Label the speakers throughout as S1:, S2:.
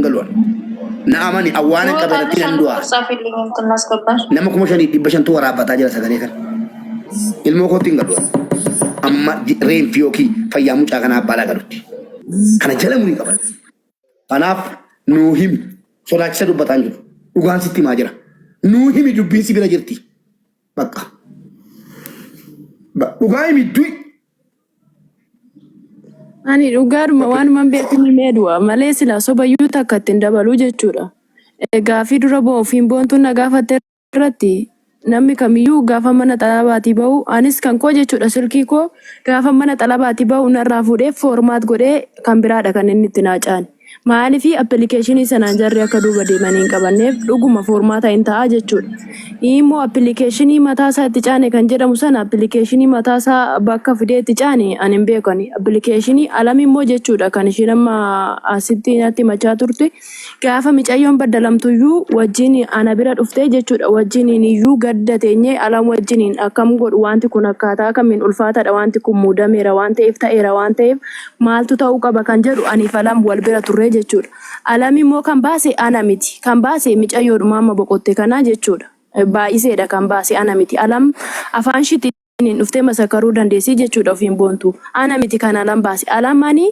S1: galu ani. Na amani awwaana
S2: Yoo
S1: qabe irratti
S2: taate
S1: nan
S2: shan
S1: du'a.
S2: ጻፊልኝ እንትን አስገባሽ።
S1: Nama 5,500tu waraabbataa jira sagalee kana. Ilmoo kootti hin galu ani. Amma reenfi yookiin fayyaa mucaa kanaa abbaa galutti. Kana jala murii qaban. Kanaaf nuu himi. Sodaachisa dubbataa hin jiru. Dhugaan sitti himaa jira. Nuu himi dubbiin si bira jirti. Bakka. Dhugaa himi du'i.
S3: Ani dhugaadhuma waanuman beeku himee du'a malee silaa sobayyuu takka ittiin dabaluu jechuudha. Gaaffii dura ofiin boontuun na gaafatte irratti namni kamiyyuu gaafa mana xalabaatii bahu anis kan koo jechuudha silkii koo gaafa mana xalabaatii bahu narraa fuudhee format godhee kan biraadha kan inni itti naa caane. Maaliif appilikeeshinii sanaan jarri akka duuba deemanii hin qabanneef dhuguma foormaata hin ta'a jechuudha. Immoo appilikeeshinii mataa isaa itti caane kan jedhamu sana appilikeeshinii mataa isaa bakka fidee itti caane ani hin beekani. Appilikeeshinii alam immoo jechuudha kan isheen amma asitti natti himachaa turte gaafa micayyoon baddalamtuyyuu wajjin ana bira dhuftee jechuudha wajjiniin iyyuu gadda teenyee alam wajjiniin akkam godhu wanti kun akkaataa kamiin ulfaataadha wanti kun muudameera waan ta'eef ta'eera waan ta'eef maaltu ta'uu qaba kan jedhu aniif alam wal bira turree jechuudha. Alam immoo kan baase ana miti. Kan baase micayyoodhuma amma boqotte kanaa jechuudha. Baay'iseedha kan baase ana miti. Alam afaan ishiitiin dhuftee masakaruu dandeessii jechuudha ofiin boontu. Ana miti kan alam baase. Alam ani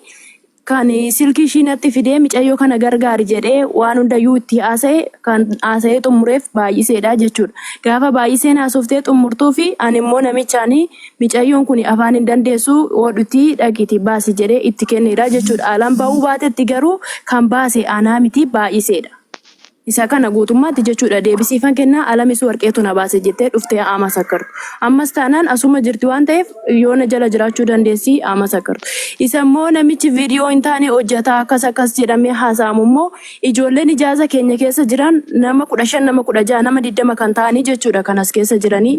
S3: kan silkii ishii natti fidee micayyoo kana gargaari jedhee waan hundayyuu itti haasa'e kan haasa'ee xumureef baay'iseedha jechuudha. Gaafa baay'iseen haasoftee xumurtuu fi ani immoo namichaani micayyoon kun afaan hin dandeessu hodhutii dhaqiti baasi jedhee itti kenneedha jechuudha. Alam ba'uu baatetti garuu kan baase anaa miti baay'iseedha. Isa kana guutummaatti jechuudha deebisiifan kennaa alamis warqeetu na baase jettee dhuftee ama sakkartu. Ammas taanaan asuma jirti waan ta'eef yoona jala jiraachuu dandeessi ama sakkartu. Isa immoo namichi viidiyoo hin taane hojjetaa akkas akkas jedhamee haasa'amu immoo ijoolleen ijaaza keenya keessa jiran nama 15 nama 16 nama 20 kan ta'anii jechuudha kan as keessa jiranii.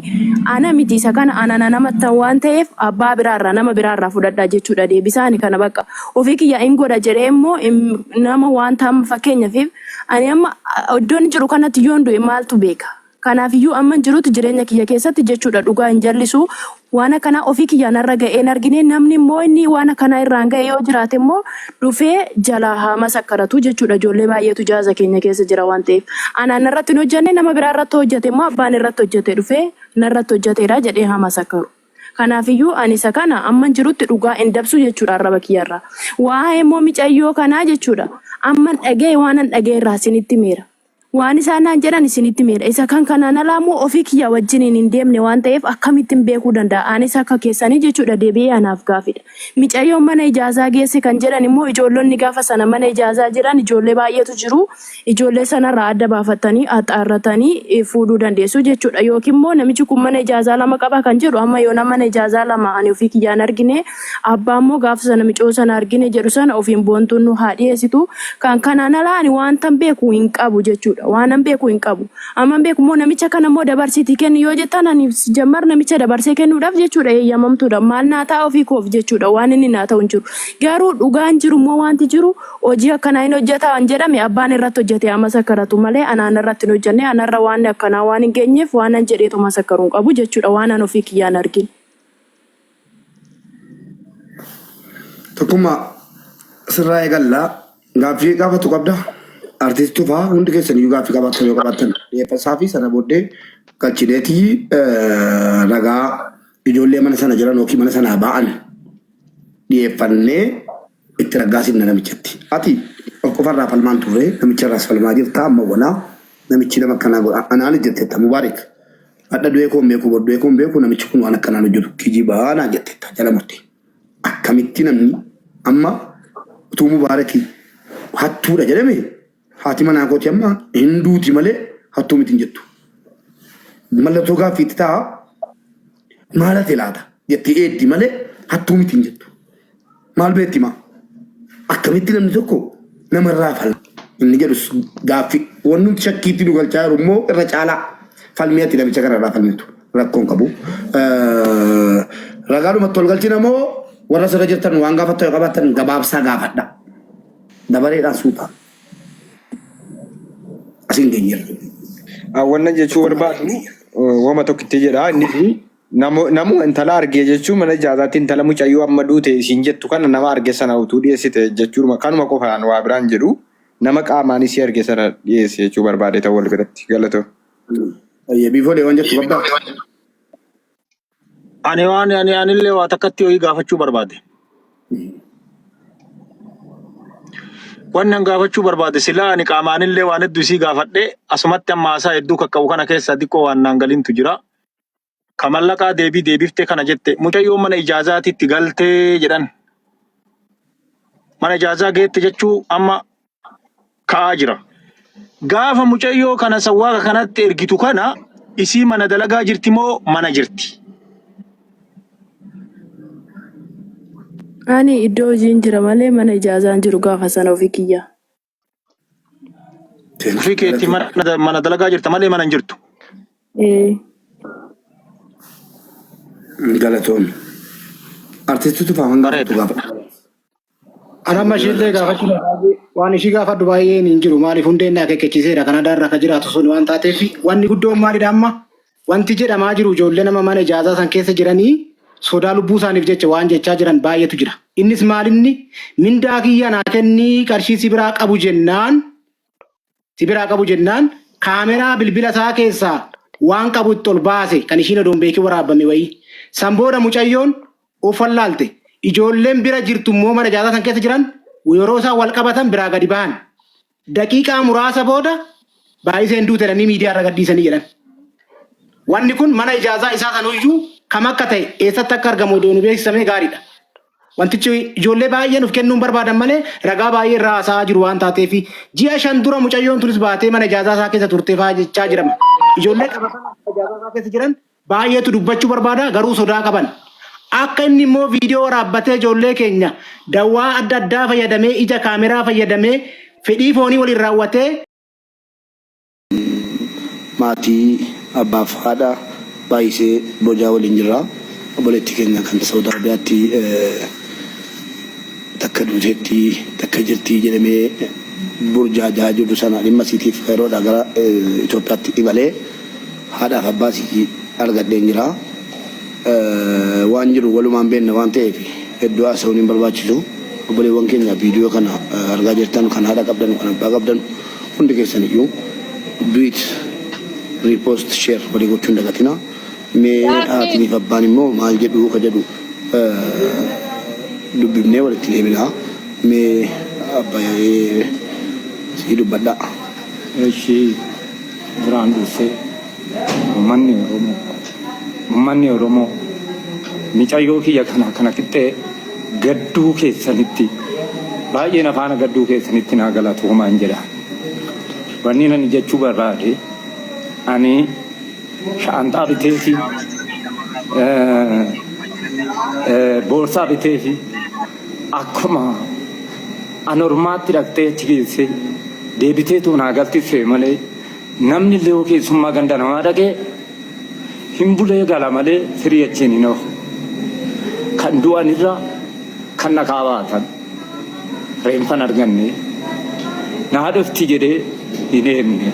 S3: Ana miti isa kana anana namattan waan ta'eef abbaa biraarraa nama biraarraa fudhadhaa jechuudha deebisaani kana bakka. Ofii kiyya hin godha jedhee immoo nama waan ta'an fakkeenyaaf ani amma iddoon jiru kanatti yoon du'e maaltu beeka? Kanaafiyyuu amma jirutti jireenya kiyya keessatti jechuudha dhugaa hin jallisu. Waan akkanaa ofii kiyyaan narra ga'ee hin argine namni immoo inni waan akkanaa irraan ga'e yoo jiraate immoo dhufee jalaa haa masakkaratu jechuudha. Ijoollee baay'eetu jaaza keenya keessa jira waan ta'eef. Anaan narratti hin hojjenne nama biraa irratti hojjete immoo abbaan irratti hojjete dhufee narratti hojjeteera jedhee haa masakkaru. Kanaafiyyuu ani isa kana amman jirutti dhugaa hin dabsu jechuudha arraba kiyyarraa. Waa'ee immoo micayyoo kanaa jechuudha. Amman dhaga'e waanan dhaga'e irraa isinitti himeera. Waan isaan naan jedhan isinitti himeera. Isa kan kanaan alaa immoo ofii kiyya wajjiniin hin deemne waan ta'eef akkamittiin beekuu danda'a? Anis akka keessanii jechuudha deebi'ee anaaf gaafidha. Micayyoon mana ijaazaa geesse kan jedhan immoo ijoollonni gaafa sana mana ijaazaa jiran ijoollee baay'eetu jiru. Ijoollee sanarraa adda baafattanii axaarratanii fuudhuu dandeessu jechuudha. Yookiin immoo namichi kun mana ijaazaa lama qaba kan jedhu amma yoona mana ijaazaa lama ani ofii kiyyaan argine abbaa immoo gaafa sana micoo sana argine jedhu sana ofiin boontuun nu haa dhiyeessitu. Kan kanaan alaa ani waantan beeku hin qabu jechuudha. Waanan beeku hin qabu. Amman beeku immoo namicha kana immoo dabarsiitii kenni yoo jettan ani jammar namicha dabarsee kennuudhaaf jechuudha eeyyamamtuudha. Maal naa ta'a ofii koof jechuudha waan inni naa ta'u hin jiru. Garuu dhugaan jiru immoo wanti jiru hojii akkanaa hin hojjetaa waan jedhame abbaan irratti hojjete haa masakkaratu malee anaan irratti hin hojjenne anarra waan akkanaa waan hin geenyeef waan an jedheetu masakkaruu hin qabu jechuudha waan an ofii kiyyaan argin.
S1: Tokkummaa sirraa eegallaa gaaffii gaafatu qabda. Artiist Tufaa hundi keessan iyyuu gaaffii qabaattan yoo qabaattan dhiyeeffasaa fi sana booddee galchineetii ragaa ijoollee mana sana jiran yookiin mana sanaa ba'an dhiyeeffannee itti raggaasifna namichatti. Ati of qofarraa falmaan turre namicharraas falmaa jirta amma walaa namichi nama akkanaa godha anaanis jetteetta Mubaarik. Hadha du'ee koo hin beeku bor du'ee koo hin beeku namichi kun waan akkanaan hojjetu kijibaa naan jetteetta jala murte. Akkamitti namni amma utuu Mubaaraki hattuudha jedhame haati manaa kooti amma hin duuti malee hattuu miti hin jettu. Mallattoo gaaffiitti ta'a maal hate laata jettee eeddi malee hattuu miti hin jettu. Maal beekti maa? Akkamitti namni tokko namarraa falma? Inni jedhus gaaffii wanni shakkiitti nu galchaa jiru immoo irra caalaa falmii ati namicha kanarraa falmitu rakkoon qabu. Ragaadhumatti ol galchina moo warra asirra jirtan waan gaafattan yoo qabaattan gabaabsaa gaafadha. Dabareedhaan suuta. Asiin geenyeerra.
S4: Wanna jechuu barbaadu wama tokkitti jedha innis Namu intala argee jechuun mana ijaazaatti intala mucayyoo amma duute isiin jettu kana nama arge sana utuu dhiyeessite jechuudha. Kanuma qofaan waa biraan jedhu. Nama qaamaan isii arge sana dhiyeessi jechuu barbaade ta'u wal biratti galatoo.
S1: Ayyee biifoolee waan jettu qabdaa?
S5: Ani waan ani anillee waa takkatti ho'i gaafachuu barbaade. Wanni an gaafachuu barbaade silaa ani qaamaanillee waan hedduu isii gaafadhe asumatti amma haasaa hedduu kakka'u kana keessaa xiqqoo waan naan galintu jira. Ka mallaqaa deebii deebiftee kana jette mucayyoon mana ijaazaatitti galtee jedhan. Mana ijaazaa geette jechuu amma ka'aa jira. Gaafa mucayyoo kana sawwaaqa kanatti ergitu kana isii mana dalagaa jirti moo mana jirti?
S3: Ani iddoo hojiin jira malee mana ijaazaan jiru gaafa sana ofii kiyya.
S5: Ofii keetti mana dalagaa jirta malee mana hin jirtu.
S3: Ee.
S1: Galatoomi. Artisti Tufaa waan gaafatu
S5: Bareeda.
S1: gaafadhu.
S6: Ani amma ishiillee gaafachuu barbaade waan ishii gaafadhu baay'een hin jiru. Maaliif hundeen na akeekkachiiseera. Kanaadaa irra akka jiraatu sun waan taateef wanni guddoon maalidha amma wanti jedhamaa jiru ijoollee nama mana ijaazaa san keessa jiranii sodaa lubbuu isaaniif jecha waan jechaa jiran baay'eetu jira. Innis maalinni mindaa kiyya naa kennii qarshii si biraa qabu jennaan si biraa qabu jennaan kaameraa bilbila isaa keessaa waan qabu itti ol baase kan ishiin odoon beekin waraabame wayii. San booda mucayyoon of wallaalte. Ijoolleen bira jirtu immoo mana ijaazaa san keessa jiran yeroo isaan wal qabatan biraa gadi bahan. Daqiiqaa muraasa booda baay'iseen duute jedhanii miidiyaa irra gadhiisanii jedhan. Wanni kun mana ijaazaa isaa sanuyyuu kam akka ta'e eessatti akka argamu odoo nu beeksisamee gaariidha. Wantichi ijoollee baay'een of kennuun barbaadan malee ragaa baay'ee irraa haasa'aa jiru waan taateef ji'a 5 dura mucayyoon tunis baatee mana ijaazaa isaa keessa turte fa'aa jechaa jirama. Ijoollee qabatamaa mana ijaazaa isaa keessa jiran baay'eetu dubbachuu barbaada garuu sodaa qaban. Akka inni immoo viidiyoo waraabbatee ijoollee keenya dawwaa adda addaa fayyadamee ija kaameraa fayyadamee fedhii foonii waliin raawwatee
S1: Maatii abbaaf haadha Baay'isee Bojaa waliin jirra. Obboleettii keenya kan Saudi Arabiyaatti takka duuteetti takka jirti jedhamee burjaajaa jirru sana dhimma isiitiif yeroodhaa gara Itoophiyaatti imalee haadhaaf abbaa isii argadheen jira. Waan jiru walumaan beenna waan ta'eef hedduu haasa'uun hin barbaachisu. Obboleewwan keenya viidiyoo kana argaa jirtan kan haadha qabdanu kan abbaa qabdanu hundi keessan iyyuu duet repost share walii gochuu hin dagatina. Mee haatiniif abbaan immoo maal jedhu ka jedhu dubbifnee walitti deebina. Mee abbayee sii dubbadhaa.
S7: Eshi duraan dursee ummanni Oromoo ummanni Oromoo micayyoo kiyya kana kana qixxee gadduu keessanitti baay'ee na faana gadduu keessanitti naa galatoomaan jedha. Wanni ani jechuu barbaade ani sha'anxaa biteefi boorsaa biteefi akkuma anormaatti dhaqxee achi geessee deebiteetu naa galtissee malee namni illee yoo keessummaa ganda namaa dhaqee hin bulee gala malee firii achiin hin hafu. Kan du'an irra kan dhakaa baatan reenfan arganne naa dhufti jedhee hin eegne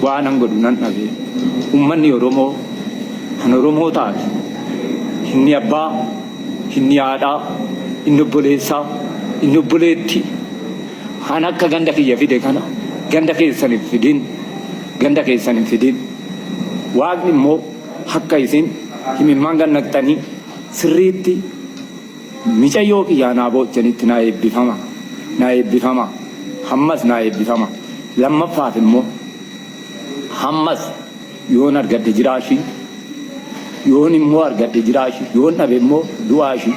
S7: waanan godhu nan dhabe. Ummanni Oromoo kan Oromoo taate inni abbaa inni haadhaa inni obboleessaa inni obboleettii Kan akka ganda kiyya fide kana ganda keessan hin fidin, ganda keessan hin fidin. Waaqni immoo akka isin himimmaan gad naqxanii sirriitti micayyoo kiyyaa naa boochanitti naa eebbifama, naa eebbifama, hammas naa eebbifama. Lammaffaaf immoo hammas yoon argadhe jiraashii, yoon immoo argadhe jiraashii, yoon dhabe immoo du'aashii.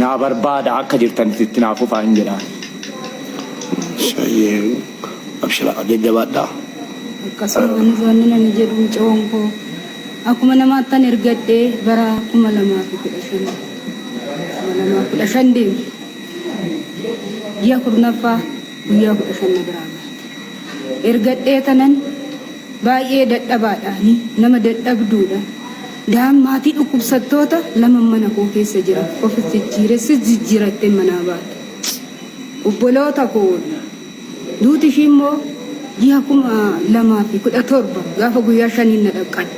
S7: Naa barbaada akka jirtanitti itti naa fufaa hin jedhaan.
S1: Shayyee abshira jajjabaadhaa.
S8: Akkasuma wanni ani jedhu mucoon koo akkuma namaattan ergadhee bara 2015 2015 deeme ji'a 10ffaa guyyaa 15 na biraa baate. Ergadhee tanan baay'ee dadhabaadha ani nama dadhabduudha. Daan maatii dhukkubsattoota lama mana koo keessa jira. Ofis jijjiire sis jijjiirattee manaa baate. Obboloota koo duuti ishii immoo ji'a 2017 gaafa guyyaa shaniin na dhaqqabe.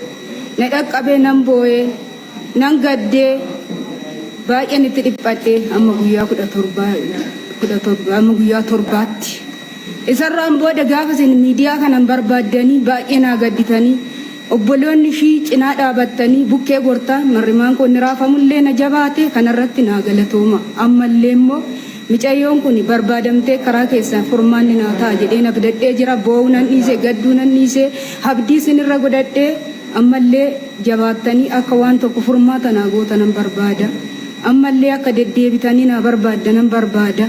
S8: Na dhaqqabee nan boo'ee nan gaddee baay'een itti dhiphadhee amma guyyaa 17 17 amma guyyaa torbaatti. Isarraan booda gaafa isin miidiyaa kanan barbaaddanii baay'ee naa gadditanii obboloonni ishii cinaa dhaabattanii bukkee gortaa marrimaan koo inni raafamullee na jabaate kanarratti naa galatooma. Ammallee immoo micayyoon kun barbaadamtee karaa keessan furmaanni naa ta'a jedheen abdadhee jira. Boo'uu nan dhiise, gadduu nan dhiise, abdii isinirra godhadhee ammallee jabaattanii akka waan tokko furmaata naa gootanan barbaada. Ammallee akka deddeebitanii naa barbaaddanan barbaada.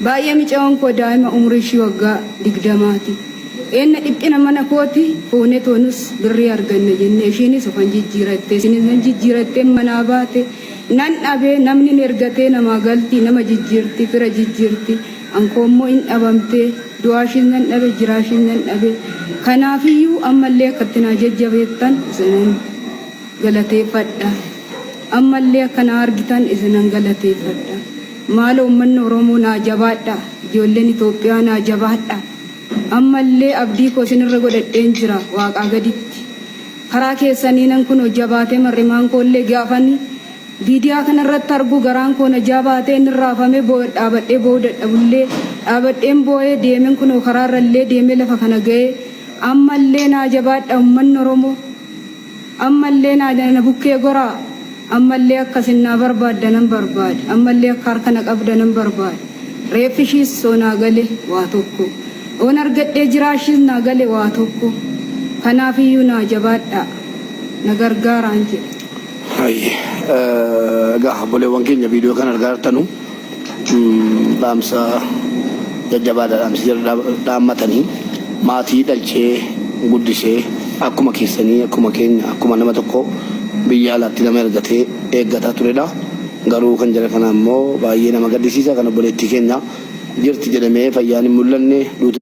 S8: Baay'ee micayoon koo daa'ima umurii ishii waggaa 20ti. Eenna dhiphina mana kooti fuune toonus birrii arganna jenne ishiinis ofan jijjiiratte isinis nan jijjiiratteen manaa baate nan dhabe namni hin ergatee namaa galti nama jijjiirti fira jijjiirti an koo immoo hin dhabamte du'aa ishiis nan dhabe jiraa ishiis nan dhabe kanaafiyyuu ammallee akka itti naa jajjabeettan isinan galateeffadha ammallee akka naa argitan isinan galateeffadha. Maaloo ummanni Oromoo naa jabaadhaa. Ijoolleen Itoophiyaa naa jabaadhaa. Ammallee abdii koo isinirra godhadheen jira Waaqaa gaditti. Karaa keessaniinan kunoo jabaatee marrimaan koollee gaafani viidiyaa kanarratti argu garaan koo na jaabaatee inni raafamee boo'e dhaabadhee boo'uu dadhabullee dhaabadheen boo'ee deemeen kunoo karaarrallee deemee lafa kana ga'ee ammallee naa jabaadhaa ummanni Oromoo. Ammallee naa na bukkee goraa. Ammallee akka isin naa barbaaddanan barbaada. Ammallee akka harka na qabdanan barbaada. Reeffi ishiis osoo naa gale waa tokko. Yoon argadhee jiraa ishiis naa gale waa tokko. Kanaaf iyyuu naa jabaadhaa. Na gargaaraan jedha.
S1: Hayyee egaa obboleewwan keenya viidiyoo kana argaa jirtanu dhaamsa jajjabaadha dhaamsi jara dhaammatanii maatii dhalchee guddisee akkuma keessanii akkuma keenya akkuma nama tokko biyya alaatti nama ergatee eeggataa turedha. Garuu kan jara kanaa immoo baay'ee nama gaddisiisa kan obboleettii keenya jirti jedhamee fayyaan hin mul'anne duuti.